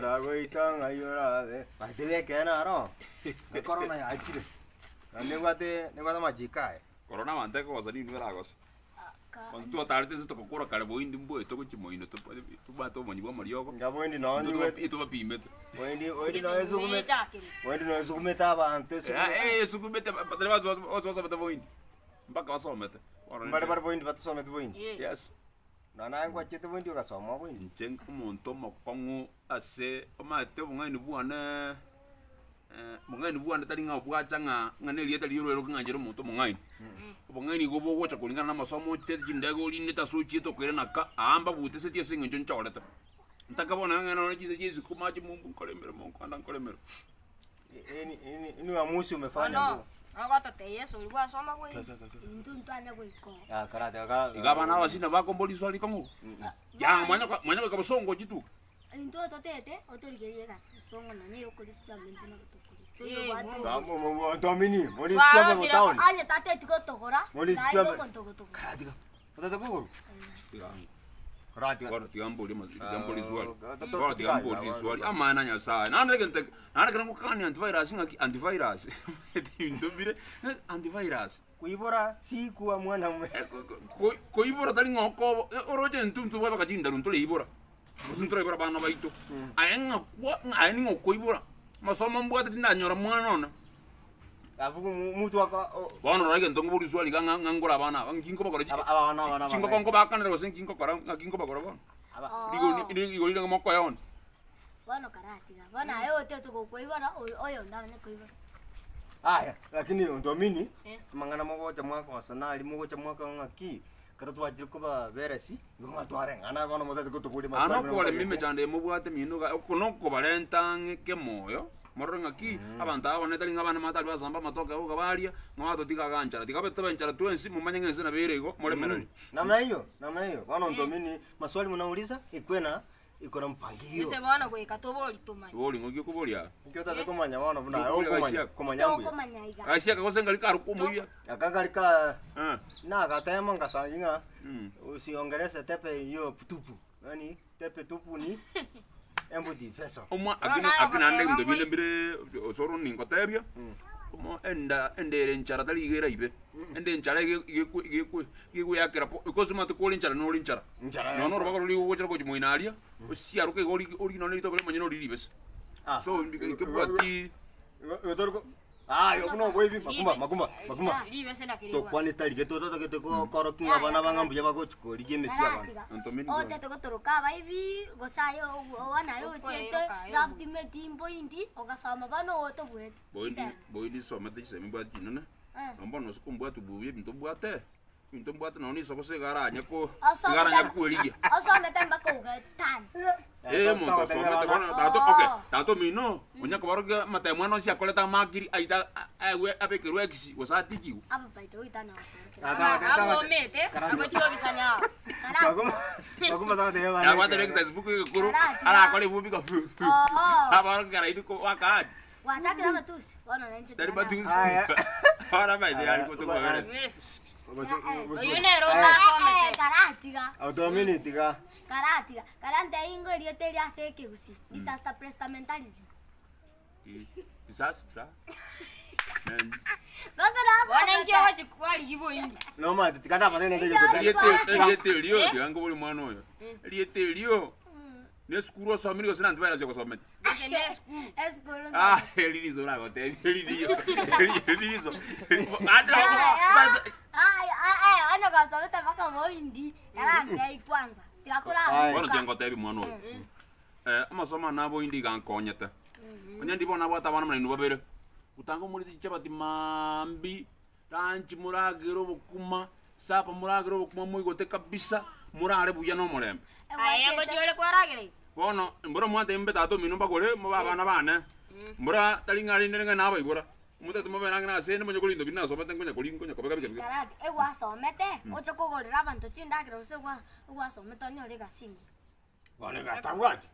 Koragoika ng'ai orabe. Batebie ekeene aro, ekorona yachire, naende nebwate nebwate amachiko aye. Korora abanto ekogosa ninwe eragose. Abanto twatarete inse togakora kare boindi mboete gochia moino tobwate obomanyi bwa amariogo, Inga boindi nonye intwe nyigwete etobapimete. boindi boindi nonye esugumete boindi nonye esugumete abanto esugumete. Eh, esugumete batari bonsi bonsi basomete boindi, mpaka basomete. Bono Mbare bare boindi batasometi boindi. Yes. Nonya naye ngwachete boindi ogasoma boindi. Inche omonto omokong'u ase omanyete obong'aini bwane obong'aini bwane tari ng'a bwacha ng'a ng'a na erieta riria orwaire ng'a inche nomonto omong'aini. Obong'aini igo bogocha koringana na amasomo ochiete chindege orinete ase ochiete okoirana ka, aa mbabuteseti ase eng'encho nchorete. Ntaka bono ng'a nonye chinse chia isiko mache mumbu nkore emeremo nkogenda nkore emeremo. Ni uamuzi umefanya Bono bro. ogototebia Yeso oria gwasoma bwaino. Intwe ntwanya goika oo. Ah, karate ka. Iga abana abasina bakomboria riswali rikong'u igo? Yang'a mwanya mwanya goika bosongo chituka. Intwe totete otorigererie egasi bosongo nonya yokorisia chiambe intwe nabo tokorisia. Eh, Oyo obwate Mungu. obobe. Kamo Tomini, muri sichombe Twarosire town. Onye tateti gotogora, Muri naende sichombe. omonto ogotogora. Karate ka. Otete kogoro. Tiga Karate ka. bono tiga mborie ama- tiga mborie riswali. Ah, to- to- Bono tiga tiga- mborie riswali amang'ana a Nyasaye. Naende egento eke, naende ekero ngokania antivirus ng'aki antivirus ebinto bire antivirus. Koibora si kuwa mwana mume. Ko- Koibora tari ng'a okobo oroche intwe intwe bwabeka chindaru ntoreibora, gose ntoraibora abana baito. Aye ng'a kwa ng'a aye ning'o okoibora, amasomo mbwate tindanyora mwana one. Alafu mutu aka o- Bono rora egento nkoboria riswali iga ng'a ng'a ngore abana aba, nki nkobakora chi Aba- abana, abana, abana. chingoko nkobakanera gose nki nkokora ng'aki nkobakora bono? aba- Rigori ni rigori nigo mokoewa onde. Bono karatiga, bono aye otete gokoibora oyo oyonde abanye koibora. Aya, lakini Ndomini, Eh. amang'ana mogocha mwakosana aria mogocha mwakora ng'aki, ekero twachire kobaberesi, igo ng'a twareng'ana bono motagete gotoboria Aa maswali buna nokobaremia motagete. emechando eye mobwate mino iga, oko nokobarenta ang'e kemoyo, morore ng'aki, abanto aba bane tari ng'a abana matari basamba amatoke abo iga baria, ng'a batotiga iga nchara. Tiga tobe nchara twensi, momanye ng'a ense nabo ere igo, moremereri. Namna hiyo, namna hiyo. Bono Ndomini, maswali mnauliza, ikuwe na iko na mpangilio. Gose bono goika tobori tomanye. Bori ng'o ki okoboria aa? Inki otagete komanya bono buna aye Okoboria okomanya gasiaka. komanya mbuya. Tokomanya iga. Gasiaka gose ngari kare okomoyia. Aka kari ka Eh. nagatema ngasangi ng'a Mm. usiongeleshe tepe hiyo tupu. Yaani tepe tupu ni empty vessel. Omwa Bono akina naye akina ande ogoteba ebinto binde ng'oi. mbire osoro ningotebia, omo enda enda ere enchara tari iga eraibe, enda enchara iga igekwe igekwe igegoakera po because omanyete kore enchara nore enchara. Enchara Nonya orobago roria gogochera gochia moino aria, osiaroke iga origi origi nonya ritoke rimanye nori ribese. Ah. So nkebwati Igo igo tori ko ah igo buna oboibi makumba makumba makumba. Ribese nakirigwa. Tokwane sitarigete ototagete ko korokia ng'a abana bang'a mbuya bagochi korigia emesio y'abanto. Karatiga. Antomini Otete gotoroka abaibi gose aye bono aye ochiete Okoeroka aye gabutimeti mpointi ogasoma bono otobuete boindi chisemi. boindi nsomete chisemi mbwate chinene, Eh. na bono ase kombwati buya ebinto mbwate. Ebinto mbwate nonya niso gose iga aranye ko Osomete- iga aranye kwerigia. Osomete mpaka ogetana. Eh, omonto osomete bono tato okay, tata omino onya kobarokia amatemo ane onsi akorete amakiri aite aegwe abekerwe ekisi gose atigigwe. Aba baito goitana gotorokera. Abomete agochia obisanya ao. Yabwate na exercise book egekoro arakore efupi iga Oo. abarokia karaini ko wakaani. Gwachakire amatusi bono nainche Tari tiga matusi. Aya. Ora maithe yari gotokobere. Eh, Oyo Oyo nere otasomete. Eh, karatiga Otomini tiga. karatiga karantebie ingo erieta eri ase ekegusii disaster prestamentalism Disaster. Men. gose Bono inki nasomete ogochi kwarigia boindi. Nomanyete tiga ndabate nende Inki gete. Erieta erieta erio tiga nkobori omwana oyo. Erieta erio ne esukuru osomire gose na antivirus ogosomete. Gose ne esukuru. Esukuru Ah, eri riso oragotebia eri riyo. Eri riso. Onye gosomete mpaka boindi karantebie kwanza tiga Bono koraruka tiga ngotebie mwana oyo. Eh, amasomo ane aboindi iga ankonyete. Onye ndi bono nabwate abana buna inwe babere. Gotanga omorete chichabati maambia, lunch moragere obokima, supper moragere obokima moigote kabisa, morare buya na omorembe. Aye ngochia ore kwaragera igo. Bono mbora mwatebia mbe tata omino mbagore mobe abana bane, mbora tari ng'a rende ng'a nabaibora, omotete mobere ang'e nase inde monye korinda biri nasomete nkonya koria nkonya kobeka bike bike. Karati, egwasomete, oche kogorera abanto chindagera gose egwa egwasomete onyore egasi engiya. Bono egasi tabwati.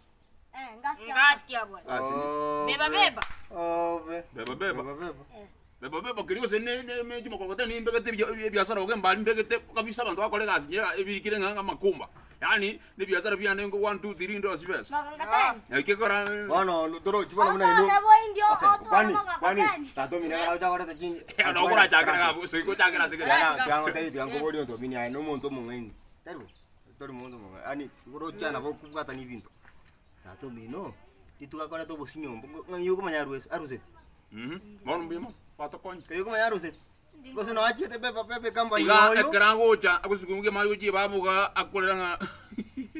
Eh, ngasi ki Ngasi ki abwate. Gasi ni- Beba beba. Obe. Beba beba. Beba beba. Eh. Beba beba keria gose ne ne ne chimokogoteni nimbegete ebia ebiasara boke mbari mbegete kabisa abanto bakore egasi nyera ebirikire ng'a amakumba. Yaani, na ebiasara biane nko one, two, three ndosie chibesa. Mokongoteni. Naki ekora Bono torochi bono buna inwe. Osome boindi Okay, otware kwani kwani mokongoteni. tata omino ekero agocha koreta chin nokorachakera iga abwo, soika ochakere ase Tiga egento. tiga ngotebi tiga nkoborie onto omino aye na omonto omong'aini. Tari bo? Tori monto omong'aini yaani oroche nabo okobwatania ebinto. Tata omino, rituko akoreta obosinyomba ng'ai okomanya arwes aruseti? Bono mbuya mono, gwatokonya. Ng'ai okomanya aruseti? Gose noo achiete pepa pepa ecompany Iga oyo. ekero agocha agosukuma amache gochia ebabuga akorera ng'a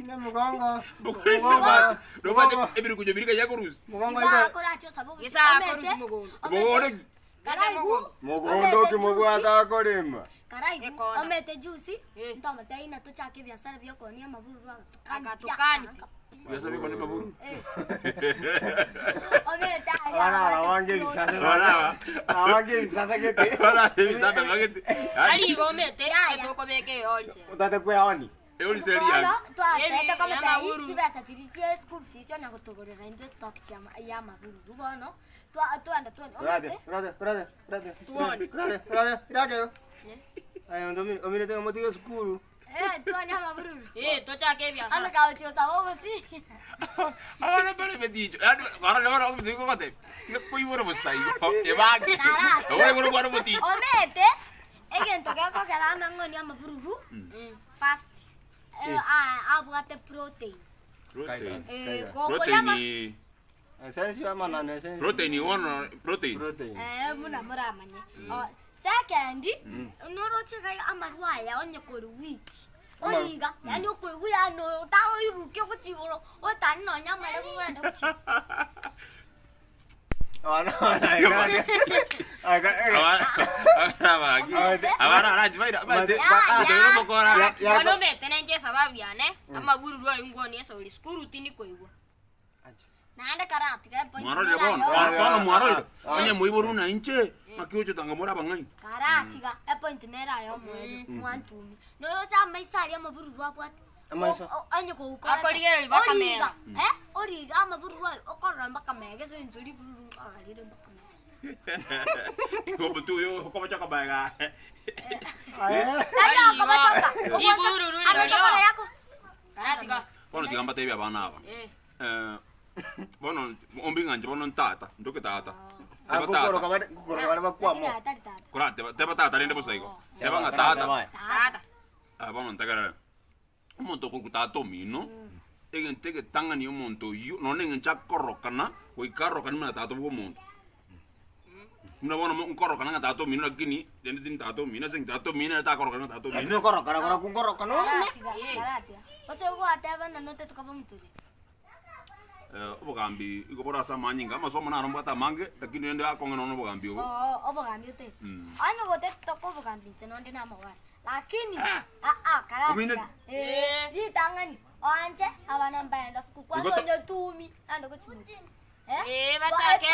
Ng'a mogongo, mogongo, nobwate mogongo, ebirikujo biria iga yakorusia. mogongo Iga iga. akorache osabe obosi. Gesa akorusia Omete, mogondo. omete, Mogondo ki? Karaigu, Mogondo omete ki mobwate juice, akorema. karaigu, Ekona. omete juice, Eh. ntomotebie ng'a tochake ebiasara bia okoonia amaburu agatukani pi, Agatukani pi. akaanga pi. Ebiasara bia okoonia amaburu. Eh. Omete aria Abana aba abwate bange plot. ebisase Abana aba. Abange ebisase gete. Abana aba ebisase bagete. Tari igo omete, Yaya. etokobeka eorise. Otate kweoni. Eorise Bono, eria. twatete Ebi- komotebia amaburu. chibesa chiria chia school fees onya gotogorera intwe stock chia ya amaburu bono twa twende twende Brother, omete brother, brother, brother. Tuone. Brother, brother, irake. Aye onto ominete ng'a motige esukuru. Eh, tuone amabururu. Eh, tochake ebiasara. Ande kagochia gosaba obosi. Abana bare beticho. Yaani barore bare obotuko gotebia. Tiga koibora bosa igo. Ebange. Karate. Oboibore bwane oboticho. Omete, egento gekogera ng'a ng'onie amabururu, first, eh, a- abwate protein. Protein. Eh, gokoria ama- Protein. Essential ama non essential? Protein bono protein. Protein. Eh, buna moramanye. Oh, Second, noroche iga amarwa aya onye kore weak, origa, yaani okoigwa yaani otaroirukia gochia igoro, otani nonya amaremo ogende gochia igoro. Abana abana Abana abana abana arachi baira baite. Ya, ya. Mokora. Bono omete nenche esababu yane, amabururu aywo ngwonie esori, sukuru tindikoigwa. Naende karatiga epoint Mwarorire nere bono. aye Bono mwarorire. Onye moiborwe na inche, ng'aki ochotanga more abang'aini. Karatiga epoint nere aye omoerio mwantumi. Noroche amaiso aria amabururu abwate. Amaiso? O- o- Onye koukorete. Akorigereria mpaka Origa, mega. eh, origa amabururu aye okorora mpaka mega ase eng'encho ribururu nkorora rire mpaka mega. Igo omonto oyo okobochoka magega. Tari okobochoka, ogocha Ribururu amaiso riria. kore yako. Karatiga. Bono tiga mbatebie abana aba. Eh. Eh, bono ombing'anche bono ntata, ndoke tata. Teba Nkokoroka tata. bare nkokoroka bare bakwamo. Lakini atari tata. Kora teba teba tata rende bosa igo. Teba ng'a tata. Tata. Ah, bono ntegerere. Omonto okorokwa tata omino, egento egetang'ani omonto oyio, nonya na eng'encho akorokana, goika arorokane buna tata bwa omonto. Buna bono mo nkorokana ng'a tata omino lakini rende tindi tata omino ase eng'encho tata omino ere takorokana ng'a tata omino. Lakini okorokana korokwo nkorokana ore. Karatiga, karatiga. Gose gwateba ng'a notete koba omotureti. Obogambi igo bore ase amanyinga, amasomo naro mbwate amange, lakini rende akong'e nonya obogambi obo. Oo, obogambi otete. Onye gotete toka obogambi inche nonde namagware. Lakini, aa, karatiga. Omine- Eh, ritang'ani, oanche abana mbaenda suku kwanza Igo to- onye tumi, naende gochimuta. Eh? Eh, bachake.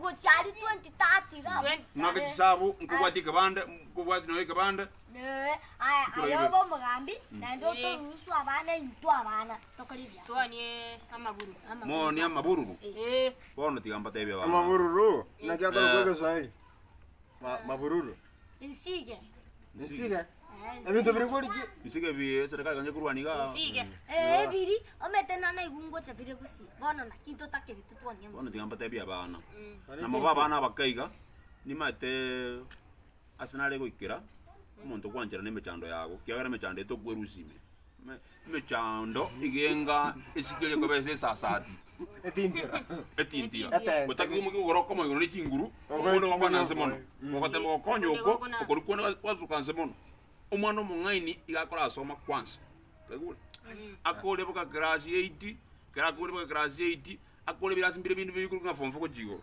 Gochia aria 2030 iga. 20. Ng'ake chisabu, nkobwatie ekebande, nkobwatie nonya ekebande, Eh, aya Chikura aye ibe. obe omogambi, naende otoruhusu abana intwe abana tokore ebiasara. Twanie amaguru. Mooni amabururu. Eh. Bono tiga mbatebie abana. Amabururu. Naki akorokwa Eh. egeswahili? Ma- Mabururu. Nsige. Nsige. Eh, Ebinto biri koriki. Nsige bi eserikali kanje korwana igaa. Nsige. Eh, ebiri omete nana igu ngocha bire gusii. Bono naki totakerete twanie Bono tiga mbatebie abana. Namo abana abake iga, nimanyete ase nare goikera, omonto gwancherana emechando yago, ekiagera emechando eye tokwerusia ime. Ime- Emechando iga enga esike eria ekoba ase esasati, Etintira. etintira. Etente. Otaki omokia ogoro okomo igoro ne chinguru, okonde gokwana nse mono. Ogotema gokonya oko, okori kwonde gwasuka nse mono. Omwana omong'aini iga akorasoma kwansa, kwaigure? Akore boka class eight, ekero akore boka class eight, akore ebirasi mbire binde bikorwa ng'a form four gochia igoro.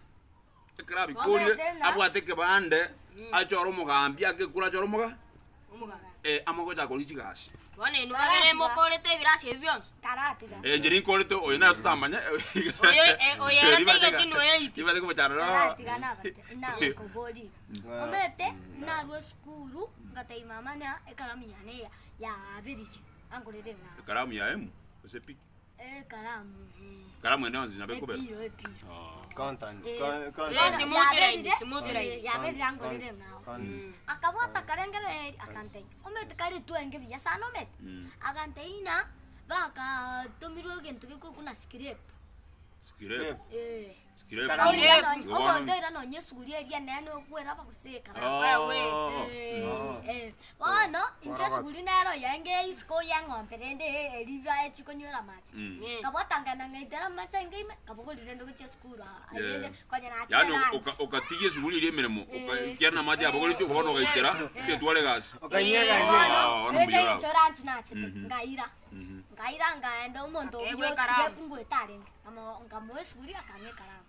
Ekero abikorire, abwate ekebande, achore omogambi, ake ekura achore omoga Omogambi. eh, amo gocha korigia chigasi. Bono inwe babere mokorete ebirasi ebi bionsi. Karatiga. Eh, inche ninkorete oyo naye totamanye. Oyo, eh, oyo ere taigeti noyo eiti. Ribate komochara no. Karatiga nabate nabakobori iga. Omete narwa esukuru ngatebia mama na ekaramu yane ya yabirire angorere ng'ao. Ekaramu ya emu, gose piki. Ekaramu Ekaramu ende yonsi nabo ekobera. epiro epiro. Ah. Content. Eh. Con- content. Yes, smooth ride, Yaberire, smooth ride. eh, yaberire angorere ng'ao. Con- Akabwata akarengereria akantebia, omanyete kare twenge buya sana omanyete? Agantebia ng'a. Bakatomirwe egento gekorokwa na scrape. Scrape. Eh. Scrape. Karamu. Oira nonye- Igo bono- Omonto oira nonye esuguri eria nene okweraba gose ekaramu. Oh. Eh, eh. Bono inche esuguri nero yaenge isiko ya eng'ombe rende eria baechi konywera amache. Mm. Nkabwatangana ng'aitera amache ainge ime, nkabogoria rende gochia esukuru aa Yeah. rende konya nachire Yaani lunch. oka- okatiga esuguri eria emeremo, Eh. ekiagera namache abogoretie okobona ogaitera, ogetwara egasi. Okanyia egasi. Bono, Ah, bono ase mbuya eng'encho bravo. lunch nachete, nkaira. Nkaira nkaenda omonto Akegwa oyio ekaramu. osibie funguete arenge, nkamo- nkamoa esuguri akang'a ekaramu.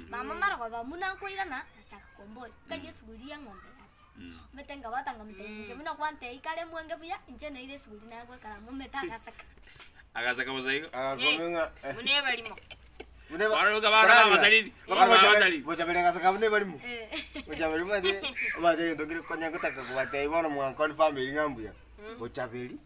Mama marogoba buna nkoirana, agachaka komboria, nkaria esuguri ya eng'ombe gati. Omanyete nkabwata nkamotebia inche buna kwantebia kare mwenge buya, inche naire esuguri nagwa ekaramu omanyete agaseka. Agaseka bosa igo. Agakomia ng'a, eh. Buna ebarimo. Buna eba- Baroro kabara babasalili. Baka Baka babasalili. Bochaberi agaseka buna ebarimo. Eh. Bochaberi omanyete omanyete egento kere konya gotaka kobatebia bono mwankoni family ng'a mbuya. Bochaberi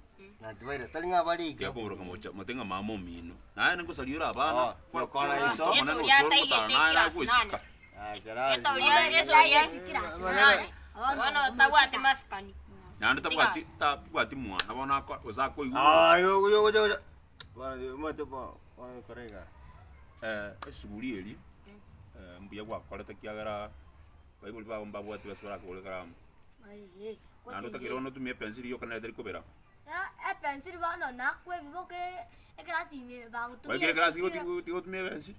na antivirus tari ng'a bare iga. Tiakoboroka mocha mote ng'a mama omino. Naye ningosaria ore abana. Oh, nyokona iso. Omonene Yeso osoro oria gotara ataigete naye class nagoesika. nane. Ah, kerasi. Eta oria- Yeso oria- Kirasi Nane. nane. Bono tabwati masikani. Naende tabwati tabwati mwana bono ako gose akoigwa. Ah, yo yo yo. Bono omanyete bo bono kore iga. Eh, esuguri eria eh, mbuya gwakorete ekiagera baibori bago mbabwate base barakogore ekaramu. Naende otakire bono otumie epensili yoka nere teri kobera. Epensili bono nakwa ebiboke ekerasi ime bagotumia Gwaikire ekerasi igo tigo tigotumia epensi?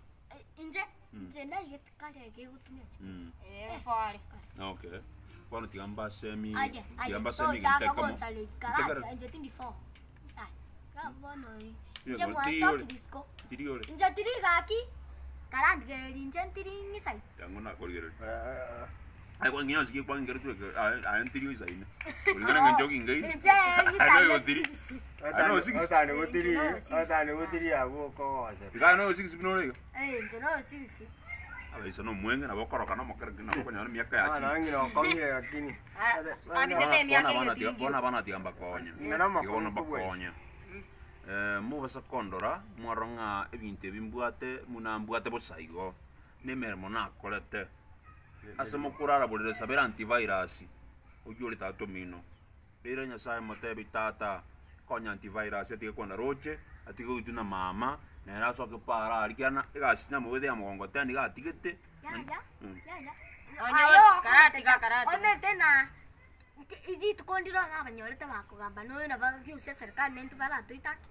Inche inche naigete kare kegotumia chi Mm. Eh, fare. Okay. Bono tiga mbasemi aye tiga aye mbasemi egento tochaka ekemo. gonsareria Ntegere. karate inche tindi four Aye, ka bono Iyo, inche tiri mwasoki ore. disco Tiri ore. inche tiri gaki karandigereria inche ntiri ng'isai Yango nakorigereria. Aye kwa ng'ina osike kwa ngero tweke aye aye ntiri oisaine. Kulingana ng'encho ogingeire. Inche Aye ng'isai noyo otiri. Aye noyo six. Otani gotiri, Inche noyo six. otani gotiri abwo okogosa. Iga aye noyo six buna ore iga. Eh, inche noyo six. Abaisa na omwenge nabo okoroka na omokere nabo okonyora emiaka ya Abana chini. bang'ina okong'ire lakini. Abisete emiaka Bono abana tiga egetingiro. bono abana tiga mbakonye. Ng'ina na Tiga bono omokungu bwesi. mbakonye. Eh, mobasa kondora mwarora ng'a ebinto ebi mbwate buna mbwate bosa igo, na emeremo nakorete. Ase mokorara borere sabera antivirus, oyio ore tata omino. Rero Nyasaye motebi tata, konya antivirus atige kwenda roche, atige goitwa na mama, nere asoke para aria kiana egasi namobete ya mogongoteni iga atigete. Yaya, Mm. yaya. Onye Aye, karatiga, karatiga. Omete na rituko ndire nabanyorete bakogamba noyo nabo bagiusia serikali nentwe baratoitake.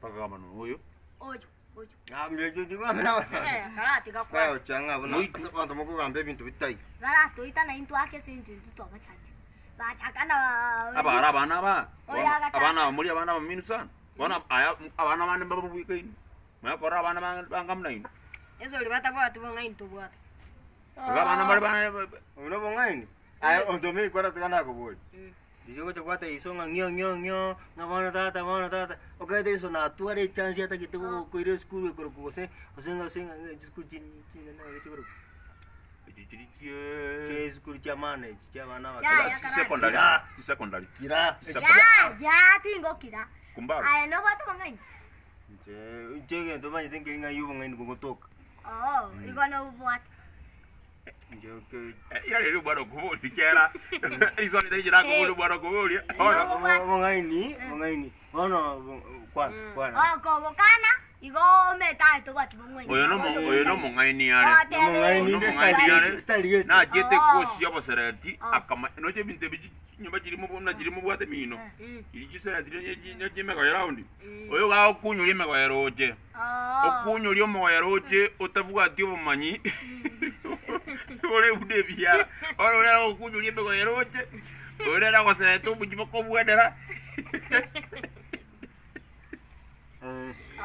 Bakagamba noyo. Oyo, oyo. Eh, karatiga kwanza. Chang'a buna ase abanto mokogamba ebinto bitai. Baratoita naintwe ake ase intwe intwe twabachandire. Bachaka na Abara abana aba. Oyo agachaka. Abana aba muri abana abaminu sana. Bono aya abana bande mbababwekaine. Mwakorora abana bange banga buna inwe. Esori batabwati bong'aini tobwate. Igo abana mbare bana Obo nobong'aini? Aye ontomire kora tiga nakoboria. Riria ogocha gwata iso ng'a ng'io ng'io ng'io, ng'a bono tata bono tata, okaete iso natware echance atagete gokoira esukuru ekorokwa gose gose ng'a gose ng'a chisukuru chinde chinene iga chikorokwa echi chiri chiee chia esukuru chia maana echi chia abana abake. Yaya, karate. secondary Kira. secondary Kira. Secondary. Ya, ya, tingokira. Kumbaru. Aye nobwate obong'aini? Inche inche egento omanyete nkeri ng'ai obong'aini bogotoka. Oo, igo nobwate. Inche ke Ira rero bwana okoboria kera riswali tari chirakoboria bwana okoboria bono obong'aini obong'aini bono kwana kwana. Okogokana, igo omete aye tobwati bong'aini. oyo nomo oyo nomong'aini are Omong'aini Oyo nomong'aini are style gete. nachiete Oh. kosi obosereti akama noche ebinto ebi chinyomba chiri mobuna chiri mobwate mino chiri chisereti noche emegoye round oyo gagokunyuria emegoye roche Oo. Okunyoria omogoyero oche otabwati obomanyi ore buna ebiara, bono oria agokunyoria emegoyero oche, oria ere agosereta omochie bokobwenera.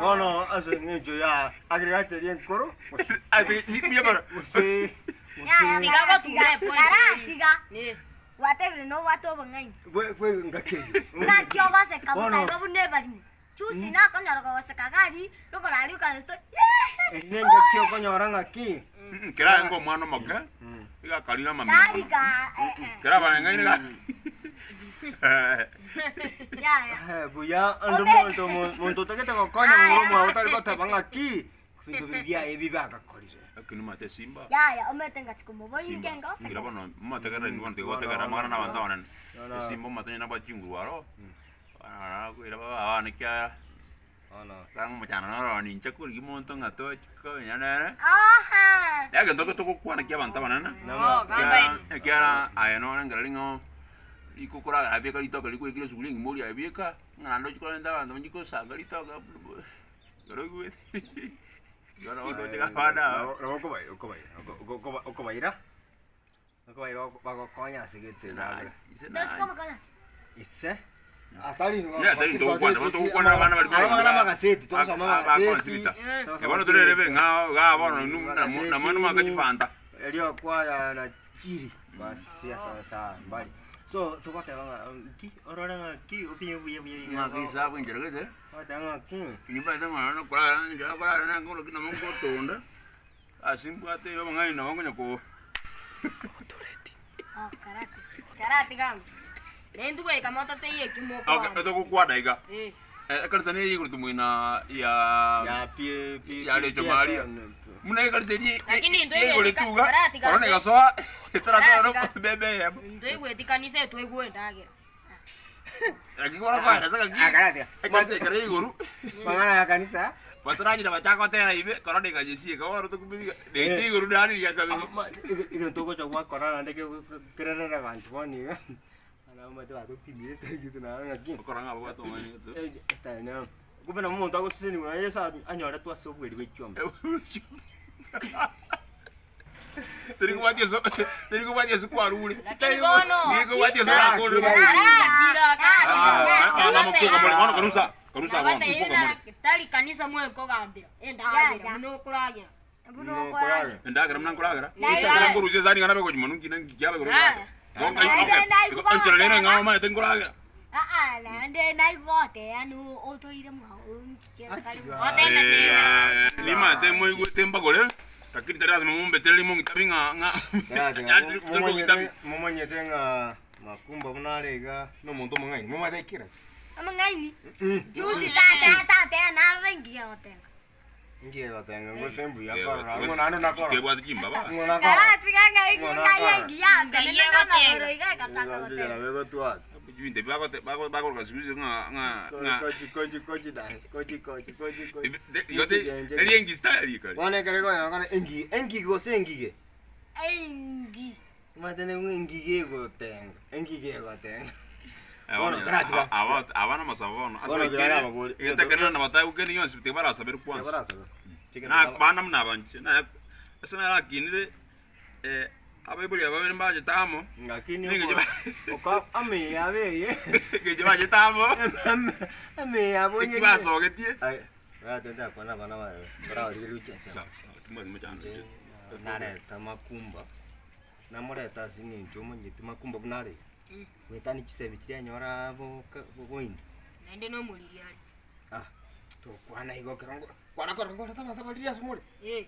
Bono ase eng'encho ya agriculture enkoro Ase mbuya mono. gose Yaya, Tiga gotura karatiga, epoint. karatiga. Ne. Gwatebire nobwate obong'aini. gwe gwe ngaki eyio. Ngaki ogoseka bosa Bono. igo buna ebarimo. Chusi nakonyora kogoseka gari, rokoraria okansito, yehe! Eri nengaki okonyora ng'aki. Mm, Kera aye omwana omoke, iga akarire amamira Tari mono. ka, eh, eh, Kera abareng'aini ga yaya. Eh, buya ande Obeka. monto monto otagete gokonya Aya. ng'o omwabo otari goteba ng'aki binto biri biaye ebi bagakorire. Lakini omanyete esimba. Yaya, omete ngachia komoboyia Simba. inke ngoseka. Ngira bono motegerere inwe bono tiga Bono, gotegerera amang'ana na abanto abanene. Bono. Esimba omanyete onye nabwate chinguru aro, nakwera baba abane kiagera. Bono. Ekero omochando noro oo ninche korigia omonto ng'a tochi konya nere, Aha. na egento eke togokwana kia abanto abanene, Oh, gamba ekiagera ekiagera aye norengereria ng'a riko okoragera bieka ritoke rikoikire esuguri engima oria bieka, ng'a naende ochie korenta abanto bachie kosanga ritoke ekero oigwete igo nabo ndoche abana aba. Nabo nabo okobai okobaira oko oko okobaira okobaira bagokonya ase gete Naye, ise Tochi naye. komokonya. Ise atari Yeah, atari togokwana, bono togokwana abana bari Abana amagaseti togosoma amagaseti. Bakonsibita. Eh, bono torerebe ng'a igaa bono inwe namo namo mwaka chifanta. Erio kwaya na chiri basi asa sa mbali. So togoteba ng'a nki orore ng'a ki opime buya buya iga. Ng'ake esabu enchera gete, Ogoteba ng'a ki inwe ng'a nokorara enchera okorara na nkoroki nabo ngotonda. Ase mbwate obong'aini nabo nkonya ko Oh, karate. Karate gango. Naintwe goika mototeiyo eki Okay, mokwana. togokwana iga. Eh. Eh, ekanisa neye igoro tumwina ya ya pie pie ya Recho Maria. Muna ekanisa eri Lakini intwe igoro igweti ka- tuga. karati Korona gante. egasoa etaratara Karati bebe eyemo. Ntoigweti kanisa etwaigwa endagera. Lakini bono kwaeresa ng'aki Ah, karate. ekanisa ekero igoro Mang'ana ya kanisa. bataranyora bachaka gotera ibe korona ekanyesieka bono tokumenya rete igoro nari ria kabere. Egento ogocha gwakora naende kererere abanto bono iga. Abana batopimire esitari naye ng'aki. Okora ng'a ababwate omwanya gete. Esitari nero. Kumbe nabo omonto agoseseniwa na Yeso anyoretwe ase obweri bwe chiombe. Teri kobwatia ase teri kobwatia ase kwarure. Lakini bono Teri kobwatia ase orakorire. Kira, Ah, ah, mokuga more bono karusa. Karusa bono mokuga more. Tari kanisa mwekogambera endagera buna okoragera. Buna okoragera. Endagera muna nkoragera. Naye- Ekero nkorusia esani ng'a nabe gochia monwe nki nki kiabe Ah. Naende naigwa Enchera rero goteba. ng'a omanyete nkoragera. Ah, ah, naende naigoteba no otoire mwao nki kare Otebe tena. Eh, nimanyete moigwete mbagore lakini tari lasima mombetereri mong'itabi ng'a ng'a yaani tari tari kong'itabi. Momanyete ng'a Makumba buna are iga nomonto omong'aini momanyete kera Omong'aini juzi tata tata narora ngiya gotenga. Ngiye gotenga gose mbuya korora ng'o naende nakora Kebwate chimbaba. ng'o nakora Karatiga ng'ai Ng'o ng'ai nakora. engiya Ng'ai ntenena egotenga. namagoro iga ekataka gotenga. begotwara Ebinto ebi bagote bago bagoroka siku hizi ng'a ng'a ng'a kochi kochi kochi dance kochi kochi kochi kochi igo te eri engi style rikari. bono ekero ekoyokora engige engige gose engige Engi. omanyete nigo engige egotenga engige egotenga Bono karatiga. Aba aba namasabo bono. Bono Ase tiga nababori. Egetekenera na batae gokenda yonsi tiga barasabere kwanza. Barasaba. Na bana muna abanche na ase narakinire eh abaibori aba babere mbachete amo Lakini Ninge uko ame yabe ngeche bachete amo ame yabo eki basogetie. Ai, batete kwana bana ba bararigereria Sawa chense. sawa timwati mochando. Nareta makumba. Namoreta ase eng'encho omonyeti makumba buna are. Goetania chisemi chiria anyora boka bogoinda. Naende nomoriri are. Ah, tokwana igo ekero ngo kwana kora ngorete abanto abariri ase more. Eh,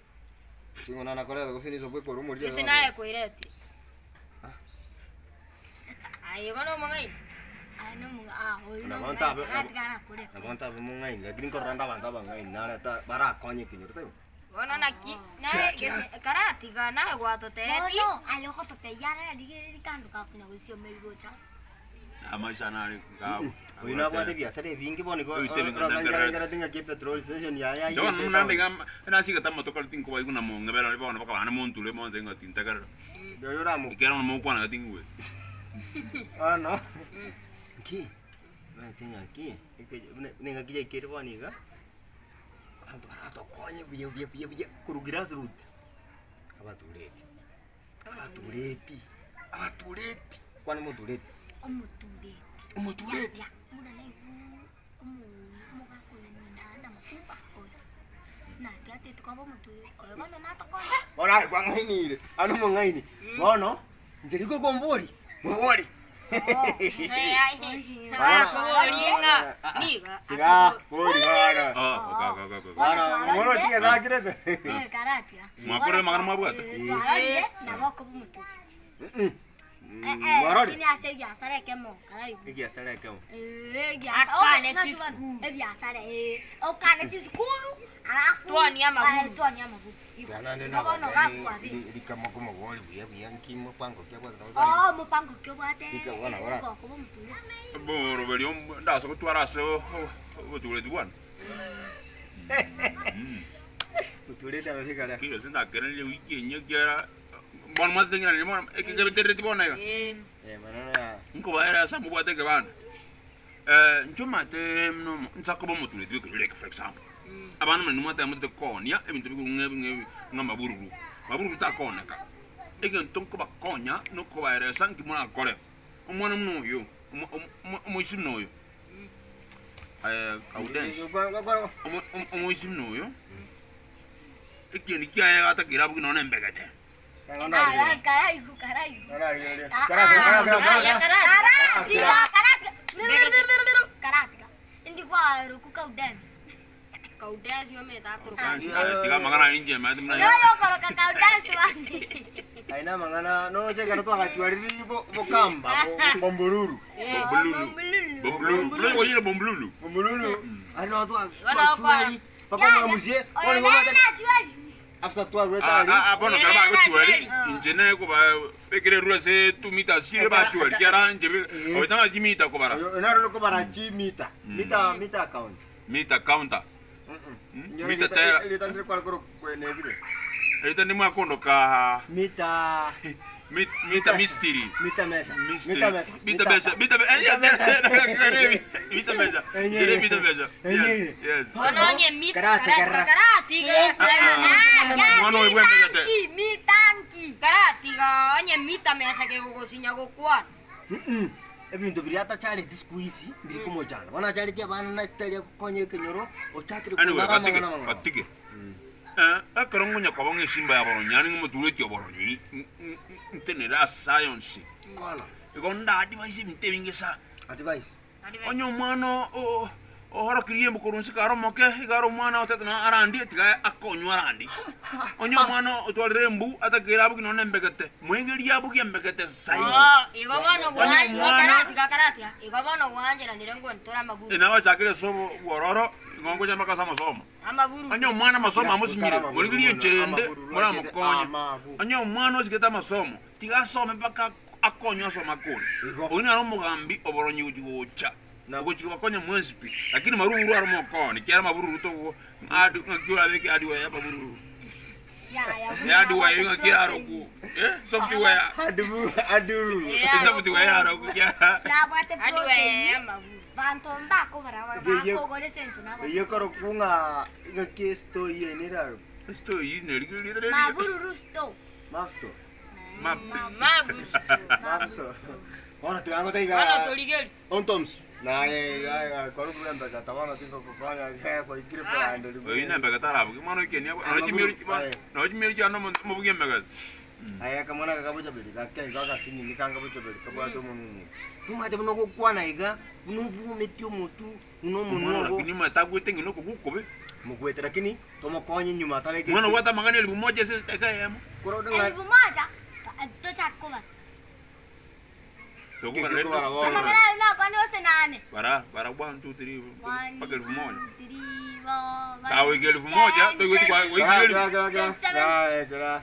Ting'o nakoreta gose niso bwekore omoriri ase naye koiretie. Aye igo nomong'aini. Aye nomonga ah oyo Nabo nomong'aini ntabe- karatiga nakorete. Nabo ntabe omong'aini lakini nkorora nde abanto abang'aini nareta barakonye ekenyoro taibo. Bono naki naye gese karatiga naye gwatotebi. Bono aye ogototebia are rigereria kando gakonya goisiomeri gocha. Amaisha nare gabo. Oyo nabwate ebiasara ebinge bono igo Oyo tebe ng'a orasangerengerete ng'aki epetrol station yaye Bono aiyete naende iga nasigete amato kare tinkobaigwa na mong'ebera bono mpaka bane monture monte ng'a tintegerera. Oyo oramo Ekiagera bono mogokwana iga tingigweti. bono nki omanyete ng'aki eke buna buna engaki yaikire bono iga. Abanto baratokonye buya buya buya buya korwa grassroot, abatureti, abatureti, abatureti, kwana omotureti, Omotureti. omotureti. Ya, buna naigure omo omogaka oyo mwinda makumba oyo. Natiatete koba omotureti oyo bono natokonya. Bono aye kwang'ainire, ano omong'aini, bono inche riko okombori, mobori. Akoborie ng'a niga Tiga, bori bono. Ah, okay, okay, okay, okay. Bono, omoro chigesa akirete. Eh, karatia. Mwakorire amang'ana mwabwate? Eh, twarorire nabo okoba omotureti. Eh, eh, Mwarorire? lakini ase ebiasara ekemo karaigwa. Egiasara ekemo. Eh, ebiasara. Akane Oh, ng'aki chisukuru. bana, Ebiasara eh. Okane chisukuru alafu Twanie amabuku. Eh, twanie amabuku. Igo. Igo bono gakwabire. Rikamokomobori buya buya nki mopango ki abwate nabo Oh, mopango ki obwate. Rika bwana, bora. Okoba omotureti. Boroberio ndase gotwara ase obotureti bwane. Oturete amafika aria. Kegese ndakererie wiki enye ekiagera bono mwatesengeranirie bono eke kebeterereti bono iga. Eh. Eh, maneno ya Nkobaera ase mobwate ekebanda. Inche omanyete buna omo nsa koba omotureti bw'ekenyoro eke for example, abana muna nimwateba motete koonia ebinto bigoro ng'a ebi ng'a ebi ng'a amabururu, mabururu takooneka. Egento nkobakonya nokobaeresa nki morakore, omwana buna oyo, omo omo omoisia buna oyo, Gaudens, omo omo omoisia buna oyo, ekieni kiaye gatakeire abwo nonye na embegete. Karaigu, karaigu. Karatiga, karatiga. Karatiga. Indi kwaruku kau dance. Kaudesi omanyete akoroka. Tiga amang'ana aya inche maete buna Yoyo okoroka kau dance bande. Aye namang'ana noche ekero twagachwarire bo- bokamba bo- bombururu. Bomblulu. Bomblulu. Bomblulu. Bomblulu. Bomblulu. Bombururu. Aye no twa- Bono twachwari. Mpaka omwamusie, bono Oyo nigo nere omanyete- nachwari. After twarwete Ah, aria. ah, ah, bono kero bagochweri inche nekoba bekere erure ase 2 meters chire bachweri kiara inche Eh. oetanga chimita kobara Oyo naro nokobara chimita. Mita mita account. mita counter Inyora Mita erieta- tera. Erieta ndire kware koro kwenebire. erita ndimwakondoka Mita mita mystery mita mesa. Mystery. Mita mesa. Mita mesa. Mita mesa. Yes, yes. Mita mesa. Enyere. Mita mesa. Yes. Enyere. Yes. Bono onye mita Karate, karatiga karate. karatiga. Mwana oyo bwembegete. Mitanki, mitanki. Karatiga onye mita mesa kegogosinya gokwana. Mm-mm. Ebinto biria atachareti siku hizi mbiri komochanda. Bono achareti abana na esitari agokonya ekenyoro ochakire Anyway, komara batige, amang'ana amang'ana. batige. Eh, ekero ngonya koba ng'a esimba ya boronyi, yaani ng'omotureti oboronyi, ntenere ase science. Kwana. Igo nda advise ebinto ebinge sana. Advice. Onye omwana o- ohorokirie embu korwa inse kare omoke, iga are omwana otete nonya arandie, tiga akonywe arandie. Onye omwana otwarire embu atakeire abugie nonya embegete, moegerie abugie embegete zaidi. Oh, igo bono Onye gwa- omwana- karatiga karatiga. Igo bono gwancheranire ngwentore amaburu. Nabachakire ase obo bwororo, igo ngocha mpaka ase amasomo. Amaburu. Onye omwana amasomo amosinyire, morigererie enchera ende moramokonye. Amaburu. Onye omwana osigete amasomo, tiga asome mpaka akonywe asome akore. Igo. Oyio nere omogambi oboronyi gochi gocha. Na- Ogochi kobakonya mwensi pi. Lakini mabururu aro mokoni, kiara mabururu togo adi ng'aki orabeke hardware ya mabururu. Ya, Hardware ng'aki aroku. Eh, software. Adubu aduru. Software aroku kiara. Yabwate Hardware protein. amaburu. Banto mbakobara Yeye- bakogora esencho nabo. Eye koroku ng'a ng'aki estory eye nere Story neri Mabururu store. Mapsto. Map. Mabusu. Mapsto. Bono tiga ngotaiga. Bono torigeri. Ontoms. Naye iga koru mbega tabana tingo kokonya kwaikire brand. Oyo nembege tarabugia mwana oikenia nonya chimieri nonya chimieri chiane omonto omobugia embegete. Aye akamwana kakabocha beri gake iga agasinini kanga bocha beri kabwate omonwe. Nomanyete buna ogokwana iga buna obwometie omotu buna Omwana omonwe ogo. lakini omanyete agwete ng'ina okogwa okobe. Mogwete lakini tomokonye nyuma atareke. Omwana obwate amang'ana elifu moja ase edaka eyemo. Korende ng'a Elfu moja tochaka kobara. Tokobara Keke kobara bono. Amang'ana ayo nakwane gose nane. Bara bara one two three One, mpaka elfu moja. two, three, four, five, Kawa goika elfu moja, ten, toigweti kwa- 20, goika Kera kera kera. 27. Aye kera.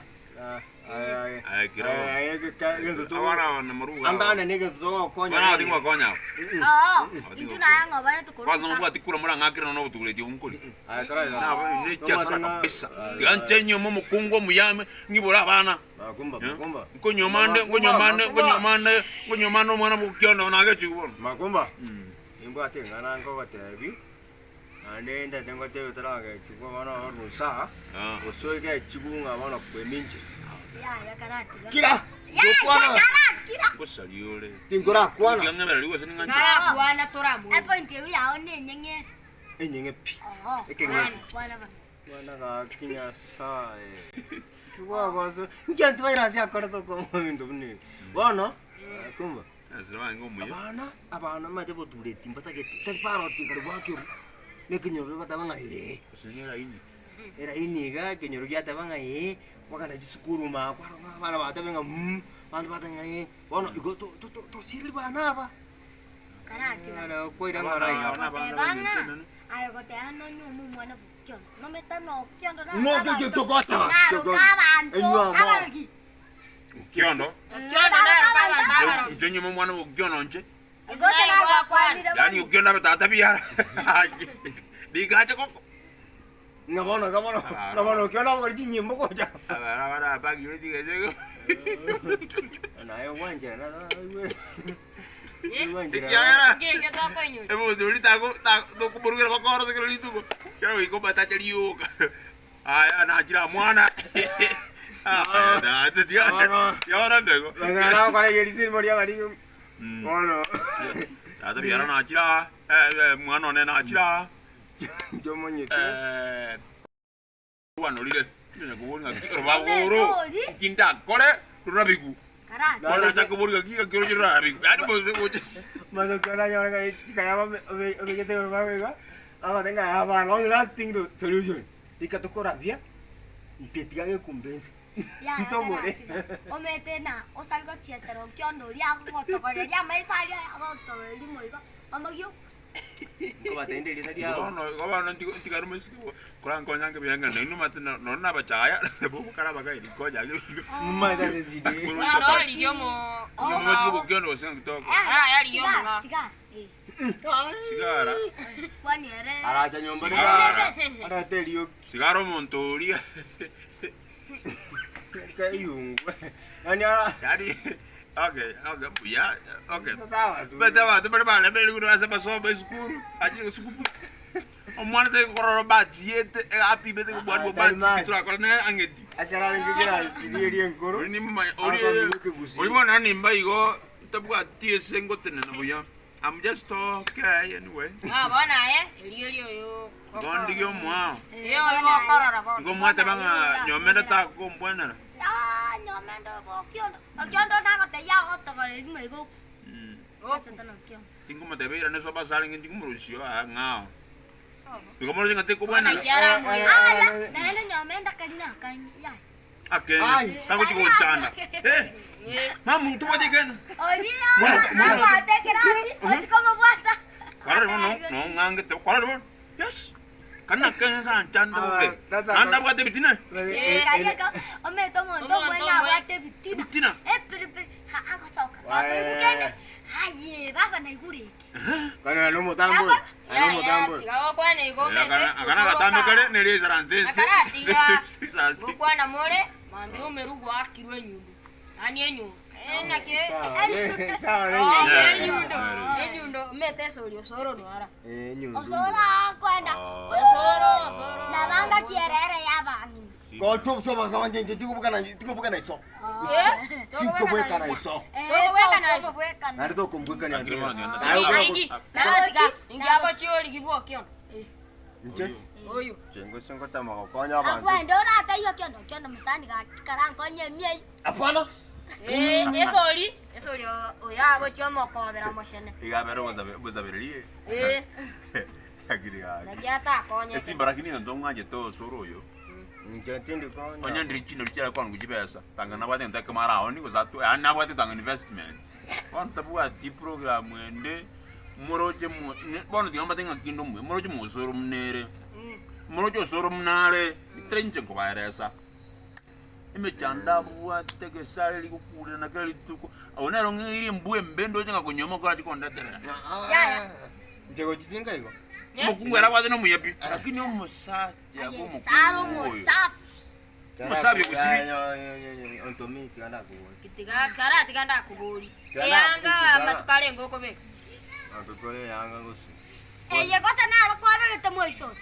Aye aye. Aye, kera. Aye gento to. Abana na maruga. Andane ne gento togokonya. Abana bating'wa gokonya. Oo, intwe naye ng'o bane Kwanza tokorusa. nobwati kura morang'akere nonya obotuguretie obonkori. Aye kera iga. Nabo ne chiasara kabisa. Tiga nche nyuome omokungu omuyame ng'ibore abana. Makumba Eh? makumba. Nkonyuomande nkonyuomande nkonyuomande nkonyuomande omwana bokiondo nagechigu bono. Makumba. Nimbwate eng'ana nkogotebi, naende ndete ngotebi otaragechigwa bono orusa, Ah. gose ogechigwe ng'a bono kweminche. Yaya karatiga. Kira! Yaya Ngokwana! karakira. Ngosaria ore. Tinkorakwana! Kiang'ebereri gose ning'anche. Karakwana toramoigwe. Epoint eyio yao nenyeng'ere. Enyeng'e pi. Oo. Ekeng'ese. Kwana bana. Mwana gaki Nyasaye. Kigwagoso. Nkianto baira ase akorete okong'u ebinto buna ebi. Bono, kumba. Ase abange omuya. Abana, abana omanyete botureti mbatageti, tari paroti kare bwakio na ekenyoro gegoteba ng'a ee. Gose ne eraini. Eraini iga, ekenyoro giateba ng'a ee, kwagenda chisukuru maa kwarora ng'a abana batebe ng'a mh, abande batebe ng'a ee, bono igo to- to- to- tosiriri bana aba. Karatiga. Naro kwaira ng'ora iga. Abana, abana, Goteba ng'a abana. aye goteba nonye omwana bokiondo. Nomete nokiondo na No, abanto. ke- ke- togoteba. Naroka abanto. Enywa amo. Abarogi. Okiondo. Okiondo naroka abanto abarogi. Inche nyuma omwana bwa okiondo inche. Gose nagwakwanire Yaani bono. okiondo abe tata biara. Nigache goko. Ng'a bono iga bono, ng'a bono okio nabogori chinyimbo gocha. Abana barabagire chigese. Naye ogwanchera na oigwe. Ekiagera Ngeke tokoinyora. Omonto oria tako- ta- tokomorugera bakoro ase kera rituko, kera goika omatache rioka. Aya nachire aa mwana. Aya tata tiga Bono. tiga bono mbego. Bang'ana gokora egerisiri moria bari Mm. bono. Tata biara nachire aa, eh, eh, mwana one nachire aa. Ntomonyete. Eh, rwanorire Tinyonya kobori ng'aki orobago oro nki ndakore rurabigu bono nachaka kobori ng'aki ng'aki oroche rurabigu yaani mose gocha Mase oranyore ng'a chikaya obegete orobago iga, agote ng'a yaya bono long lasting solution. Rika tokorabia, intwe tiga gekumbe inse. Yaya Ntobore. taratiga. Omete na osari gochiesera okiondo oria agogotogoreria amaiso aria agotogoreria moigo omogio Nkobatebia erieta riao. Bono igo bono ntiga ntigare omosike korankonya nge buya ng'a nainwe omanyete no nonye nabachaya nabo mokare abagaeni nkonya ake Momanyete ase esidi. Bono rigia omo Onye omosike gokenda gose ng'aki toko. Ah, yari Sigara, yomonga. sigara. Eh, Sigara. kwani ere Aracha nyomba Sigara. arete erioki. Sigara omonto oria. Eyungu. Yaani ara Yaani okay okay buya okay. sawa tu. Bete abanto bare baremereri buna ase amasomo esukuru ache esukuru. Omwana tari korora batiete apimete kobwati Ah, bati tari turakora nere ang'eti. Ekero arenge kera riria enkoro. Ori nimomanya ori Akamenya ekegusii. ori bono nimba igo ntabwati ase ngotenena buya. I'm just okay anyway. Ah, bono aye, erio erio oyo. Bono ndigie omoao. Eyo oyo gokorora bono. Igo mwateba ng'a nyomenda takombwenera. Ah, nyomenda obo okiondo. Okiondo nagotebia agotogoreri rimo igo. Mm. Chasete na okiondo. Tinkomotebia irane sobo ase arenge ntinkomorusio aa ng'ao. Sobo. Igo moroche ng'a tekobwenera. Naki aramoire. Aya, naende nyomenda kari nakanye. Yaya. Akende Ai. tagochi gochanda. Eh, Eh, mamu tobwate ekende. Oria Mwana- mwana- abwate ekerasi, ochi komobwata. Kwarore bono no ng'angete kwarore bono. Yes. Kana akenge kanchanda Ah, bobe. that's a- Naende abwate ebitina. Eh, Karia ka omete omonto Omonto omwene omwe. abwate ebitina. Ebitina. Epiripiri ha agosoka. Wae. Baba igukende. Aye baba naigure eke. Kana no mutambo. ya, Ano ya, mutambo. tiga gokwana igo Eh, omete, akana akana gatambe kare nere isaranse ense. Akaratiga. Isaranse. Gokwana more, mambia omeru gwakirwe enyundo. Yaani enyundo. Eh, naki Sawa Oh, ne. Yeah. enyundo. Yeah. Enyundo, omete esori osoro nwara. Eh nyundu. Osoro akwenda. Osoro, osoro. Nabanga kierere yabang'ina. Ko to so ba ka nje tikubukana tikubukana iso. Eh, Tikubukana iso. Tokobwekana iso. Nari tokumbukana. Akiri bono tiga Naye okora Aingi, natiga, ingiagochia origi bwa okiondo. Nche. Oyo. Chengo singo tama gokonya abantu. Akwenda orataiyo okiondo okiondo mosani gaki karankonye emiei. Apana. Eh, esori, esori oyo agochia omokobera moshene. Iga abere ogosabe ogosabererie. Eh, Akiri gaki. naki atakonyete. Esimba lakini egento ng'anchete osoro oyo. Nche tindi konya. Onye ndiri chinori chiare kwangu chibesa, tanga nabwate egento ekemo araoni gose atwe yaani nabwate tanga investment. Bono tabwati program ende, moroche mo ne bono tiga mbate ng'aki inde omuya, moroche mosoro buna ere, moroche osoro buna are, tari inche nkobaeresa. Emechando abwate egesare rigokurera kera rituko, oyo nere ong'eire embwa embe ndoche ng'a konywa okorachi kondeterera. Yaya. Nche gochitinga igo. Omokungu ere abwate nomuya pi, lakini omosacha Aye bwa sara omokungu oyo. omosafi. Omosabi ogosibi. Ontomi tiga ndakobori. Tiga karatiga ndakobori. Tiga Eyanga tiga. amatuko arenge okobeka. Akokore yanga gosi. Eye gose naro kwabegete moisoro.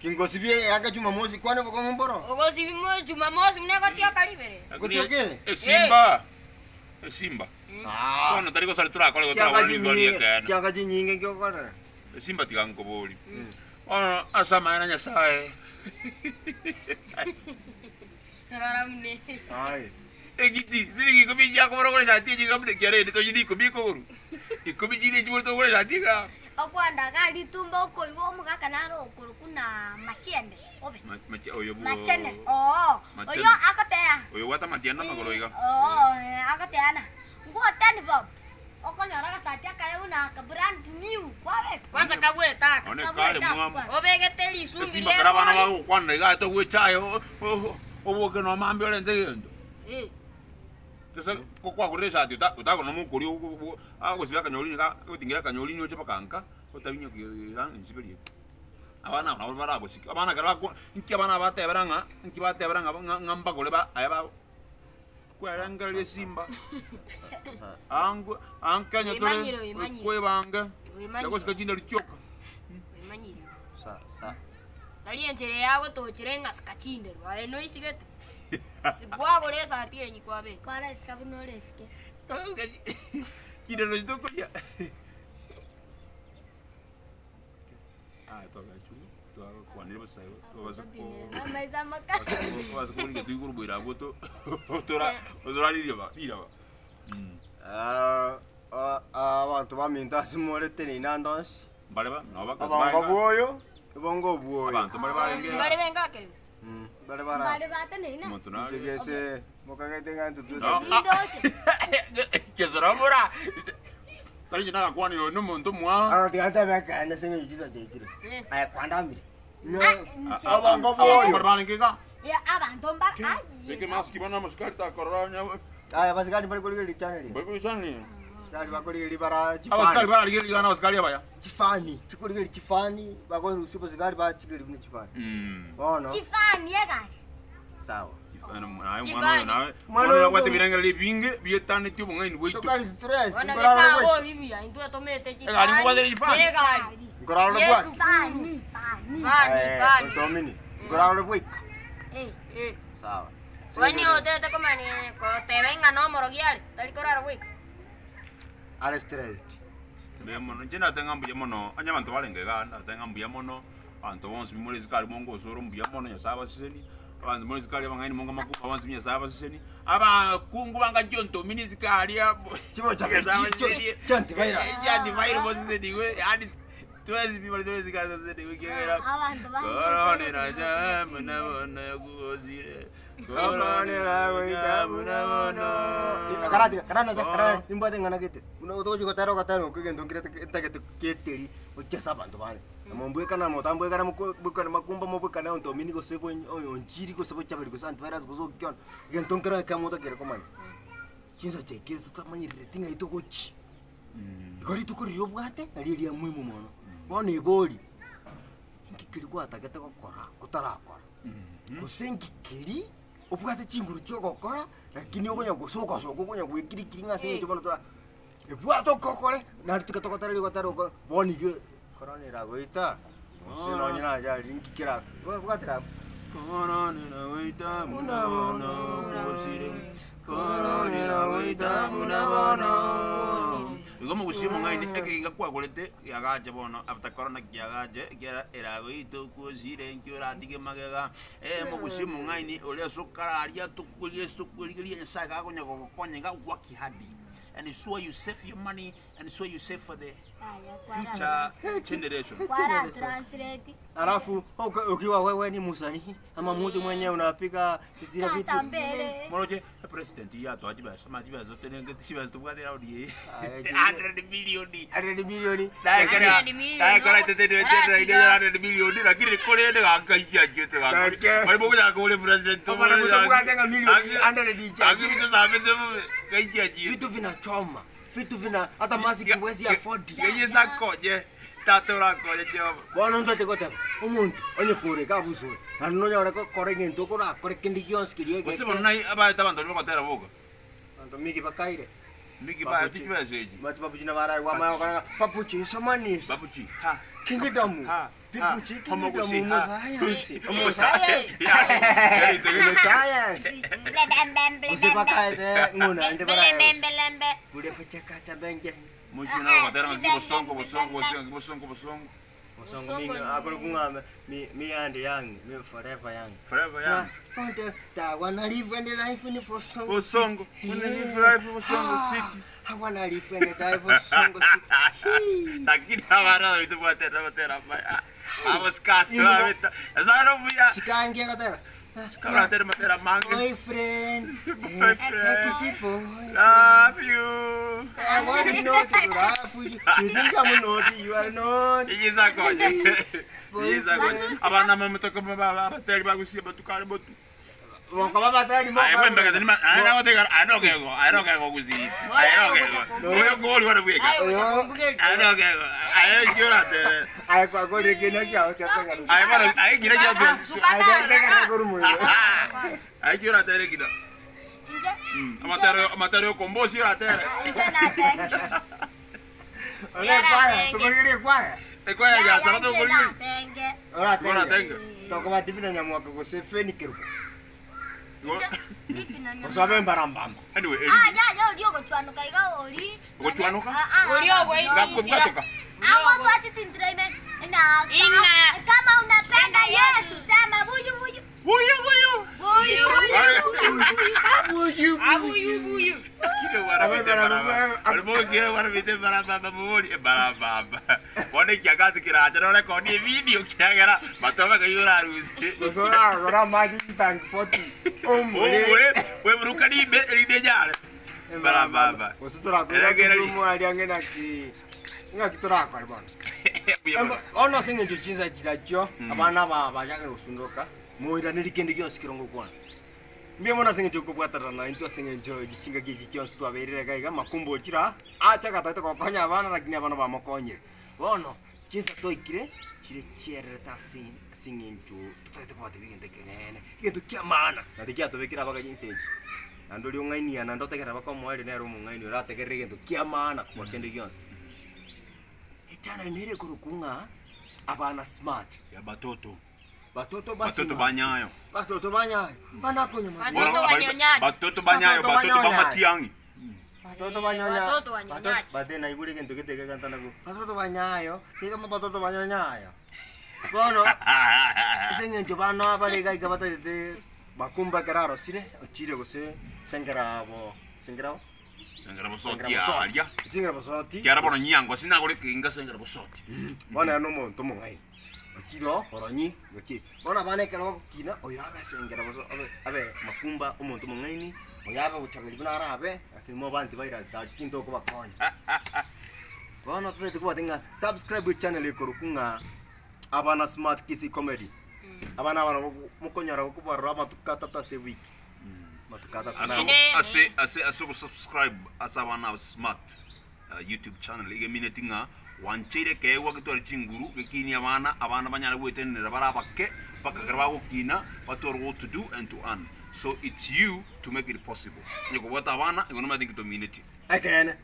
Kingosibie yanga Jumamosi kwane bokong'u mboro. Ogosibi mo Jumamosi muna egotioka ribere. Lakini Gotiokere? Esimba. Esimba. Ah. Bono tari gosari torakore igo Chianga torakore nigo chinyinge, ekeene. chianga chinyinge nkigokorera. Esimba tiga nkobori. Bono ase amaene a Nyasaye. Rora mune. Aye. Egiti, siringi ikomi chiakobora ogore eshati echi iga buna ekiara ende tochire ikomi ekogoro. Ikomi chire echibore tokogora eshati igaa. Okwenda iga ritumba okoigwa omogaka naro okorokwa na machiende obe. Ma- machi- oyo bwo- Machene oo. Machene. Oyo agoteya. Oyo obwate amatianda amagoro iga. Oo, eh, agoteana. Ngoteni bob. Okonyora agasati akaye buna aka brand new kwabeka. Kwanza kabwete aka. One Kabwete kare aka mwamu. kwanza. Obegete risumbi Esimba kera abana ri'egori. bagokwanera iga ate gwechaye oboke nomambia orente egento. Eh. Gose kokwagorire esati ota otagora nomokoria agosibia akanyorini iga agotingera akanyorini oche mpaka nka otabinya iga insiberie. Abana aba nabo baragosike, abana ekero bakwa nki abana aba batebera ng'a nki batebera ng'a ng'a ng'a mbagore ba aye ba kwerengereria esimba ango aa Kenya tore Oimanyire, oimanyire. kwebange Oimanyire. yagosika chinderu chioka. Oimanyire. Sa sa. Tari enchera yagotochera eng'asika chinderu, aye noisigete. Kwagora esati enyi kwabeka. Kwaraisika buna oresike. Chinderu nachi tokoria. Aye twagachire, twagakwanire bosa igo, twabasa ko Amaiso amakali. twabasa korigia toigure oboira abwo to tora otoraririe ba riraba. Ah, ah, abanto baminto ase more tenena ande onsi. Mbare ba nabo bakasi Obongo barenge bwoyo, obongo obwoyo. abanto mbare barenge Mbare bengakerigwe. Mm, bare bara. Mbare bateneine. omonto nare Ntegese mokagete ng'a intwe No. twese. Nindoche. Kesoromora tari inche nagakwanire oyo nomonto omwao Ano tiga ntebe ekeene ase eng'encho chisa chiaikire. Eh. Aye kwandamire. Ah, inche- Obongo inche- bwoyo. mbare barenge iga Ya, abanto mbare aye. Beke maski bono amosikari takorora onye Aya basikari mbare korigereria channel. Mbaiboisanire. Abasikari bakorigereria bara Abasikari chifani. bararigereria igana abasikari abaya. Chifani, chikorigereria chifani, bakorusia obosikari bachigereria buna chifani. Bono, Chifani egari. sawa. Chifani naye Chifani. omwana oyo naye Mwana omwana oyo oyo abwate ebirengererio ebinge bietaneti obong'aini bwaito. Tokari stress, Bono nkorarore gesa bwaito. abo bibuya, intwe tomete Egari mobwate chifani? Egari. Nkorarore Yesu. bwaito. Fani, fani. Fani, Eh, fani. Otomini. Nkorarore bwaika. Eh. Eh. Sawa. Kwani otete komani koteba ing'a nomorogi are, tari korara bweka. Are stressed. Mbuya mono, inche nateba ng'a mbuya mono, onye abanto barenge igaa nateba ng'a mbuya mono, abanto bonsi more isiko aria mongosora mbuya mono Nyasaye abasesenie, abanto more isiko aria abang'aini monga makumba bonsi Nyasaye abasesenie, abakungu banga chiontomini isiko aria Chigocha Nyasaye abasesenie, chi antivirus. chi antivirus moseseniwe yaani twensi pi bare tore isiko aria toseseniwe ekiagera Abanto koronera cha buna bono ekugosire, koronera goita buna bono. Karatiga, karanacha, karanacha, nimbwate eng'ana gete. Buna otogochi gotera ogotera okwo egento nkere ntagete geteri gochia ase abanto bande. Na mombwekana motambwekana mokwe bwekane makumba mobwekane ontomini gose bonyi onchiri gose bochaberi gose antivirus gose okiona, egento nkere ekemo otakere komanya. Chinsa chiaikire totamanyerereti ng'ai togochia. Igo rituko riria obwate, nario eria muhimu mono. Bono ebori, inki keria gwatagete gokora otarakora? Gose inki keria obwate chinguru chia ogokora, lakini okonya gosoka soka okonya gwekirikiri ng'a ase eng'encho bono tora ebwate okokore, naende tiga togotereria ogotera okore, bono iga korona eragoita, gose nonye naye aria inki kera bwatera abwo. Korona eragoita buna bono ogosire. Korona eragoita buna bono ogosire. Igo omogusia omong'aini ekegiga kwagorete kiagache bono after korona kiagache ekiagera eragoita okwosire inki oratige magega. Omogusia omong'aini oria ase okararia tokoria ase tokorigereria Nyasaye gakonya gogokonya iga work hard and sure you save your money and sure you save for the future generation. Kwara translate. Alafu uki- ukiwa wewe ni msanii ama mtu mwenye unapiga zile vitu Sasa mbele. Moroche president yatoa chibesa ma chibesa totenengete chibesa tobwate round eye Aye, 100 million 100 milioni Naekora 100 million. naekora tetete 100 million lakini korende gakaichiachete Gake. bari bogochaka kore president Obana mutobwate ng'a milioni 100 ichiachire. akibitosambete bobe gaichiachire vitu vinachoma vitu vina hata mask huwezi afford geyesakonye tata orakonye Jehova bono ntoche goteba omonto onye koreka abusure naende nonyore gokora egento okorakore kende gionsi keria gose egeke bono nai abaete abanto baria bagotera boka Abanto mingi bakaire mingi baeti chibesa echi Bati babuchi nabarae gwamanya gokora ng'a babuchi esomanisi babuchi ha kingdom ha bibuchi kingdom Omogusi, ha. omosayansi Omosayansi. omosayansi gose bakaete ng'o naende barae Belembe. bure bachakacha benge Mochie nabo batera ng'a kibosongo bosongo gose ng'a kibosongo bosongo. Bosongo mingi akore kung'a me me and young me forever young. Forever young. Want I wanna live and life in Bosongo. Bosongo. Wanna live life Bosongo city. I wanna live and die Bosongo city. Lakini abana baitu batera batera mbaya. Abo sikasi babeta. Esaro buya. Sikangia katera. Kabatera matera mange. Boyfriend. Boyfriend. Sexy boy. Love you. I want to know to love you. You think I'm naughty, you are not. Igisakonye. Igisakonye. Abana mamutoko abateri bagusia batukare botu. Mokoba batari Aye bwembegete nima aye nagotega aye nokego aye nokego gusii aye nokego oyo kori bono bweka Aye gocha kombugeria. aye nokego aye ki oratere Aye kwagorire kina kiao kiategana. aye bono aye kira kiato Suka Aye kiategana korwa moyo. aye ki oratere kina Inche amatero amatero yokombosi oratere inche natenge. Ole kwaya, tukorigerie kwaya. ekwaya yasara Inche tokorigeria natenge. Oratenge. Oratenge. Tokoba divina nyamwaka gose feni keruko. Ndipi na nyama. Gose abe mbarambamba. anyway Ah, eri ya ya ori ogochwanuka iga ori. Ogochwanuka? Ah, ah, Ori ah, ogoi- ngakobwatoka Hapo swachitindira ime na Ina. kama unapenda Yesu sema buyu buyu. buyu buyu Buyu buyu. Abuyu buyu. Kile bwana bite baraba. Walimo kile bwana bite barababa mubuli barababa. Bone kiagazi kiracha no rekodi video kiagera matome kayura harusi. Gose oragora amache chitangi 40. Omore. Omure we buruka nimbe erinde jare. Barababa. Gose torakora Eregera ri- Kisumu aria ng'e naki. Ng'aki torakore bono. Ono ase eng'encho chinsa chirachio abana aba bachakire gosundoka moiraneri kende gionsi kero ngokwana. Mbuya mono ase eng'encho okobwaterana naintwe ase eng'encho echi chingaki echi chionsi twaberire iga iga makumba ochire aa, ache agatagete gokonya abana lakini abana bamokonyire. Bono chinsa twaikire chire chiererete ase ase eng'encho totagete kobatebia egento ekeneene, egento kia maana naende kiatobekire abagachi inse echi. Naende oria ong'ainia naende otegerere baka omoerio nere omong'aini orategerere egento kia maana kobua kende gionsi. Echannel nere ekorokwa ng'a abana smart. Ya batoto. Batoto Batoto basima. banyayo. Batoto banyayo. Banakonya Batoto Bono, banyonyaji. Batoto banyayo, Batoto batoto banyonyaji. bamatiang'i. Batoto banyonya. Batoto banyonyaji. Bate naigure egento gete geganta nago. Batoto banyayo. Niga batoto banyonyayo. Bono ase eng'encho bana bare iga iga batagete makumba ekero arosire ochire gose sengera abo sengera abo Sengera bosoti aria. Sengera bosoti. Kiara bono nyiango sinagore kinga sengera bosoti. Bono ere nomonto omong'aini. Ochire oo oronyi gochia. Bono abana ekero bagokina, oyo abe asengera boso abe abe makumba omonto omong'aini, oyo abe gochaberi buna arabe, lakini mobe antivirus gaki ntokobakonya. Bono totagete kobwati ng'a subscribe echannel ekorokwa ng'a Abana Smart Kisii Comedy. Abana aba nabo mokonyora gokobarora amatuko atato ase ewiki. Amatuko atato Ase nabo. Ene- ase ase ase ogosubscribe ase abana aba smart uh, youtube channel igemineti ng'a gwancheire ekeegwa getware chinguru gekinie abana abana banyare gwetenenera bare abake mpaka ekero bagokina batware what to do and to earn so it's you to make it possible onye kobwata abana igo nomanyete nki tominetie Ekeene,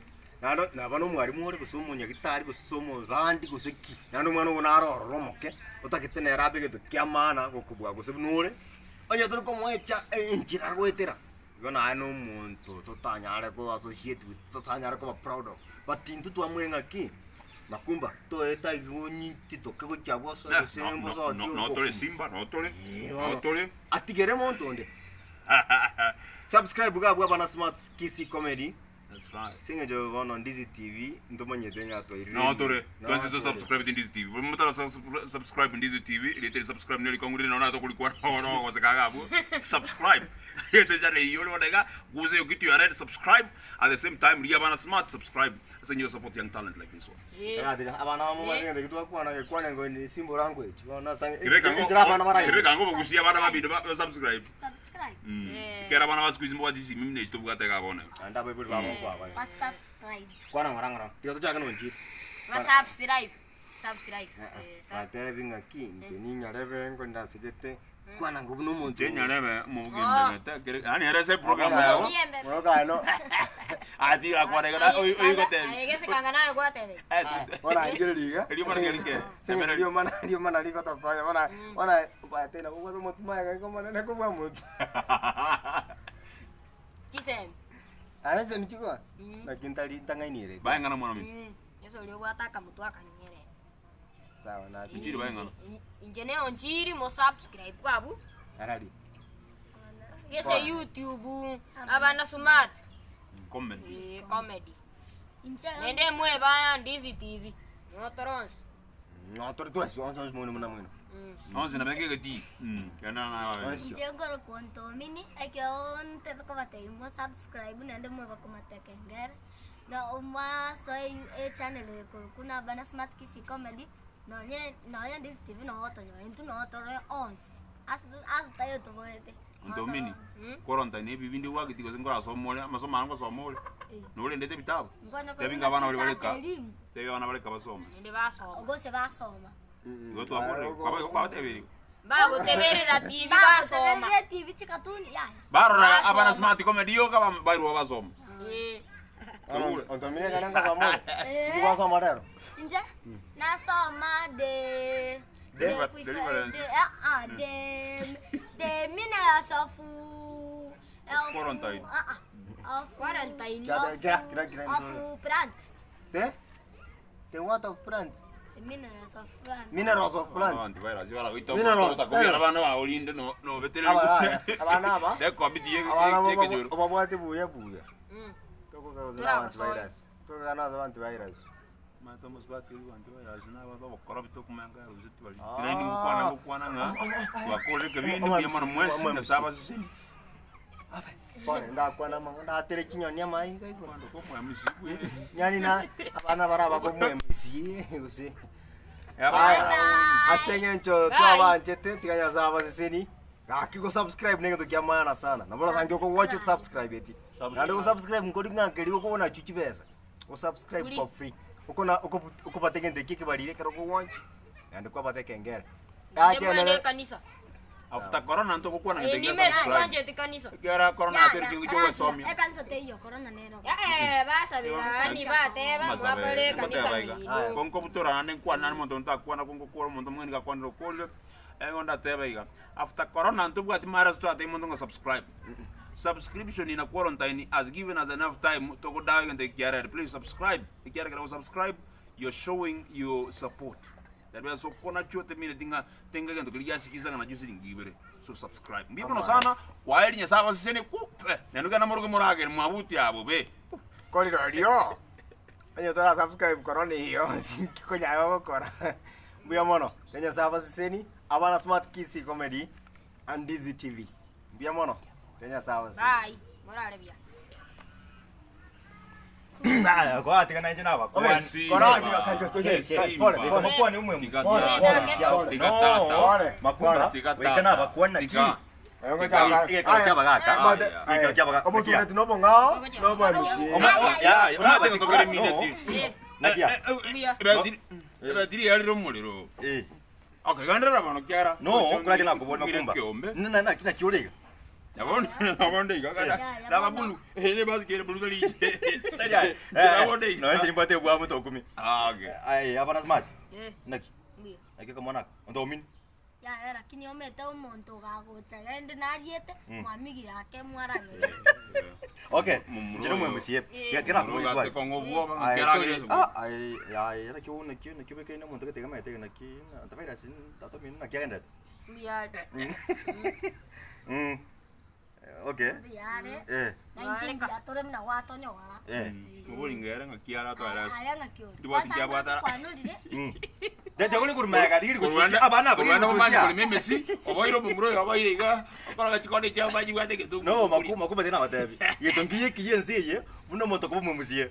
naende naba na omwalimu ore gose omonyagitari gose omorandi gose ki, naende omwana ogo naro ororo omoke, otagete nere abe egento kia maana gokobua gose buna ore, onye tori komoa echa enchera agoetera, igo naye na omonto totanyare ko associate with, totanyare koba proud of, but intwe twamwire ng'aki, makumba, toeta igo onyiti toke gochia abwo osoe Na- gose no- no- mbosoe no- notore simba notore Eh, bono. notore Atigere monto onde. Subscribe iga abwo abana Smart Kisii Comedy. That's right. Ase eng'encho bono Ndizi TV ntomanyete ng'a twairire No tore No twensi to tore. subscribe to Ndizi TV. Buri mutara subscribe Ndizi TV, rete subscribe neri kongurire no nato kulikwa no no goseka gabu. Subscribe. Ese channel iyo uri bonega guze yo kitu ya red subscribe at the same time ria bana smart subscribe. Ase nyo support young talent like this one. Tara abana bamo bagende gitwakwana gekwana ngo ni simple language. Bono ase Kebeka ngo enchera abana baraye. Kebeka ngo bogusia abana babido ba subscribe. Subscribe. Mm. Kera abana ba siku hizi mbwa mimi ne tobwate gabona. Anda abaibori babo nkwabare. Ba subscribe. Kwana ng'ora ng'ora. Tiga tochake nonchire. Ba subscribe. Subscribe. Eh, sub- Batebi ng'aki inche ninyarebe ngo ndasegete kwana ngo buna omonto. Chenyarebe mubugende gete. Yani era ese program yao. Niembe. Murokano. Ati akwanega oyo gotebi. Aye, gese kanga nayo gwatebe. Bono arigereria iga. Erio mana kerike. Sing'e erio mana erio mana rigotokonya bono bono obwate nabo obwate omotwe maega igo omonene kobua motwe. Chisemi. Are nsemi chikoa? Naki ntari ntang'ainiereti. Baeng'ana mwana ominto. Mm. Yeso oria obwate akamotwe akanyerere. Sawa nati. Inchiri baeng'ana. Inche ne onchiri mo subscribe abwo. Arari. Gese YouTube abana smart Comedy. eh, comedy. Inche Nende mweba Ndizi TV. Notoronsi. No tore twensi onsi onsi moino muna moino. Onsi na benge geti. Mm. Kana na. Onsi. inche nkoro kontomini ekero ntebe kobatebia mo subscribe naende mweba komata kengere na mwasoe echannel eye korokwa na abana smart kisii comedy nonye nonye Ndizi TV nogo otonyora intwe nogo tore onsi ase ase taiyo toborete. Ontomini, korontani ebibindi gwageti gose nkorasoma ore, amasomo aya ngosoma ore, norendete ebitabu? Nkonya Tebi ng'a abana baria koigwa bareka, elimu. tebi abana bareka basome. Naende basoma. Gose basoma. Igo twakorire, kwaba igo kwabatebirie. Mbagoteberera TV basoma. Bagoteberera TV chikatuni yaya. Barora Basoma. abana smart comedy yoka bam- bairwa basoma. Eh. Ontomini ekero nkasoma ore. Eh. Inki gwasoma rero? Inche nasoma the the Deliver- quiz- deliverance. the ah, ah, the the minerals of of Quarantine. ah, ah, of Quarantine. of, Kira, kira, kira, of plants. The? The what of plants? The minerals of plants. Minerals of plants. Antivirus baragoita Minerals, ogotakobia abana bao rinde no nobetereri Aba- aya, abana aba. nekomiti Abana bo- yekejoro obabwate buya buya. Mm. Tokogozera abantu Toragosoa. virus. Tokogana ase antivirus. Bono ndakwana amang'ana ndatere chinyoni amainga igoro. Yaani na abana bara abakomwemusie gose ase eng'encho twabanchete tiga Nyasaye abaseseni, gaki gosubscribe na egento kia maana sana. Nabo orasange okowatch osubscribeti. Naende gosubscribe nkori ng'a nkeri okobona nachio chibesa. Osubscribe Free. for free. Okona okobu okobata egento ekio ekebarire ekero okowatch, naende kwabata ekengere. Naende Gaki mwende nere ekanisa. After corona ntogokwana Eh, gento gia nime subscribe. twanchete kanisa. Ekiagera corona yateri chingo chia ogosomia. Ekanisa teiyo corona nero. Eh, basabera yani bateba mwakore ekanisa mino. Konkobutora naende nkwane naende omonto ntakwana konkokora omonto omong'aini gakwanire okorire, igo ndatebe iga, after corona ntobwati mara ase toratebie omonto ng'a subscribe. Subscription in a quarantine has given us enough time togodawa egento eke kia rero. Please subscribe, ekiagera ekero ogosubscribe you're showing your support. That means ase okwana chiotemineti ng'a tenga egento keria giasikisa ng'a nachio siringi ibere. So subscribe. Mbuya mono sana, kwaeri Nyasaye abasesenie ku pe, naende genda moroke moragere mwabuti aa bobe. Korirorio, onye tora subscribe korwa nigo yonsi nki konyara gokora. Mbuya mono, tiga Nyasaye abaseseni, abana Smart Kisii Comedy and Dizzy TV. Mbuya mono, tiga Nyasaye abaseseni. Bye. Morare buya. Aya, kwatiga nainche nabakwani. Makwani omwe Tiga pole, tata. pole. Tiga No, tata. Makumba, Tiga goika tata. nabakwana naki. Tiga. Egekaro ki'abagaka. Egekaro ki'abagaka. Omotureti nobong'ao, nobwamisia. Ya, ya, Buna omanyete gotokera no. emineti. Eh, Naki ya? Mbuya. Ebatiri yarire omorero. Eh. Okay, ganderera bono kiara. No, kurache nakobori makumba. Kiombe. Nna naki naki ore iga. Nabone nabone iga gada. Ya, ya, Naba bono. bulu. Eh, ne basikere bulu tari. Tari aye. Nabone iga. No, inche nimbwate obwamo tokumi. Ah, okay. Aye, abana smart. Eh, Naki? mbuya. Naki kamwana aka? Ontomini. Yaya lakini omete omonto ogagocha rende nariete mwamigire ake mwaragere. Okay. Momura Inche nomwe oyo. musie. Tiga tiga nakobori Omorero swali. gate kong'o obwoba, Aye, kera tori- agere. ah, aye, aye, naki owu naki naki obekaine omonto gete iga iga naki antivirus tata omino naki agenderete. Mbuya. Mm. Okay. Mbuyare. Eh. Na intwe mbuya tore buna gwatonyora. Eh. Mobori ngere ng'aki ara tware ase. Aya ng'aki ori. Ndibwati kiabwata- Kwanurire. Mm. Tete kuri kurumega digiri kutusia abana abagiri Korwanda bomanye kutusia. korema emesi, oboire omomura oyo oboire iga, okoroga chikoni chiabo bachibwate egetungu. No makuma makuma tena batebi. Gento nkiye kiye ense eye buna omonto koba omwemusie.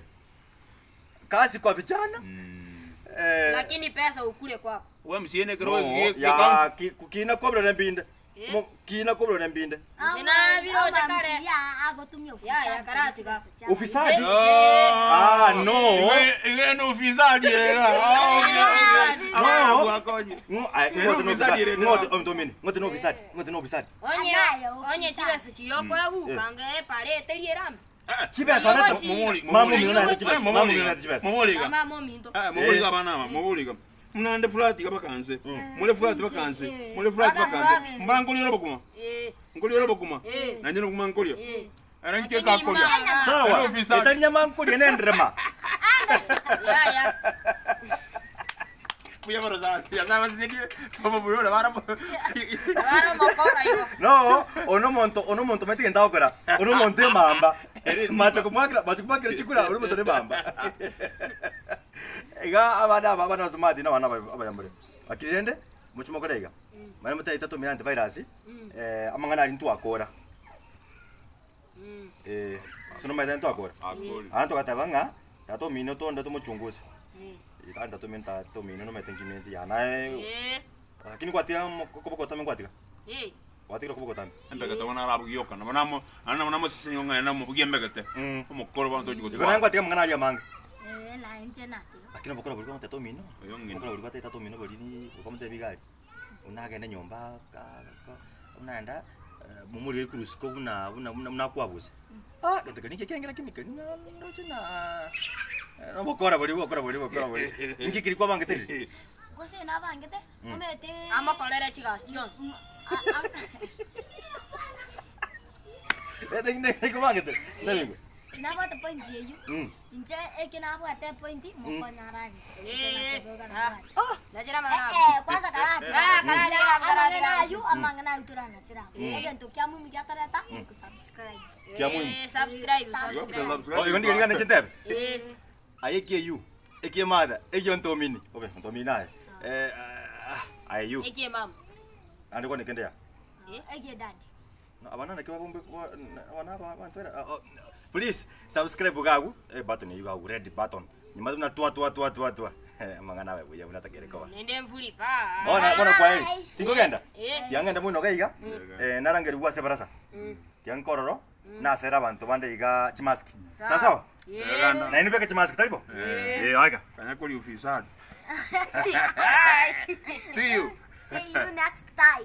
Kazi kwa vijana. Eh. Lakini pesa ukule kwako. We msiene ekero No, ge- ya ki- kina kobra na mbinde. Eh. Mo- Kina kobra na mbinde. Inche nabiroche kare. Agotumia Ya, ya, karati ba. Ufisadi. Ah, Ah, no. Iga no ufisadi era. Ah, okay. No. Gwakonye. Ngo ay Ero ngote no ufisadi ufisadi. ere. Ngote omtomini. Ngote no ufisadi. Ngote no ufisadi. Onye Anayo onye chibesa chiyokoegukanga epare teri erame. Chibesa neto. Momoli, Mama momoli. mimi na chibesa. Mama mimi na chibesa. Momoliga. Mama mominto. Ah, momoliga abana aba, momoliga. Munande flat bakanse. Mule flat bakanse. Mule flat bakanse. Mbara nkolio bokuma. Eh. Nkolio bokuma. Eh. Nanye nokuma nkolio. Eh. Era nke ka kolio. Sawa. Ero ufisadi. Etari nyamankuria nenderema. Ya ya. Kuya baro za. Ya za basidie. Kama buyora bara. Bara mokora igo. No, ono monto ono monto maite gento agokora. Ono monto emamba. Macha komwakera, macha komwakera chikura ono monto nemamba. Iga abana aba abana basomati na abana aba- abayamore. Lakini rende mochi mokore iga. Mare motaete totomire antivirus. Eh amang'ana aria ntwakora. Eh, ase nomaete ntwakora. Akori. Aa togateba ng'a tata omino tonde tomochunguze. Tari tata omino tata omino nomaete nkimenti yanaye Eh. lakini gwatiga okoboko otame gwatiga. Eh. Gwatigire okoboko botambe. Embegete bono arabugie oka, nabo namo naende nabo namosesenie ng'a namobugie embegete, omokoro bono tochi Igo naye gotwara. ngwatiga amang'ana aria amange. Eh, naye inche natiga. Lakini obokora boria bwa tata omino, Oyo ng'ina. obokora boria bwa tata omino boria okamotebia iga aria, buna agende nyomba ka- ka- buna aenda momorire ekurusiko buna buna buna buna akwabusa. Ah, gento keria ninki kiaengire lakini keria na ndoche na obokora boria obokora boria obokora boria. Inki keria kwabangete riria? Gose nabangete, omanyete Amokorere chigasi chionsi. Naki kwabangete? Nabwate point eyio. Mm. Inche eke nabwate point mokonyarage. Eh, Ah. Nachera amang'ana Eh, kwanza karati. Ah, karati, Ya, karati, amang'ana karati. ayu, amang'ana ayu toranachera. Egento kia muhimu giatoreta, ni kusubscribe. Kia muhimu. Eh, subscribe, subscribe. Oh, igo ndiga rigane chintebe. Eh, Aye ekieyio, ekiemada, ekiontomini. Obe, ntomini naye. Eh, ah, aye you. ekie mama. Ande kwane kende ya. Ege daddy. No, abana naki babombe abana aba abantu era. Oh, Please subscribe gagu eh button eyo gagu red button. Nyuma tuna tua tua tua tua tua. Eh, amang'ana abe buya buna takere koba. Nende mvuri pa. Bona bona kwa heri. Tingogenda. Eh. Tiang'enda moino iga iga. Eh narangeri gwase barasa. Tiankororo nasera abanto bande iga chimask. Sawa sawa. Eh. Nainwe beka chimask tari bo? Eh, aiga. Kanya kori ufisadi. See you. See you next time.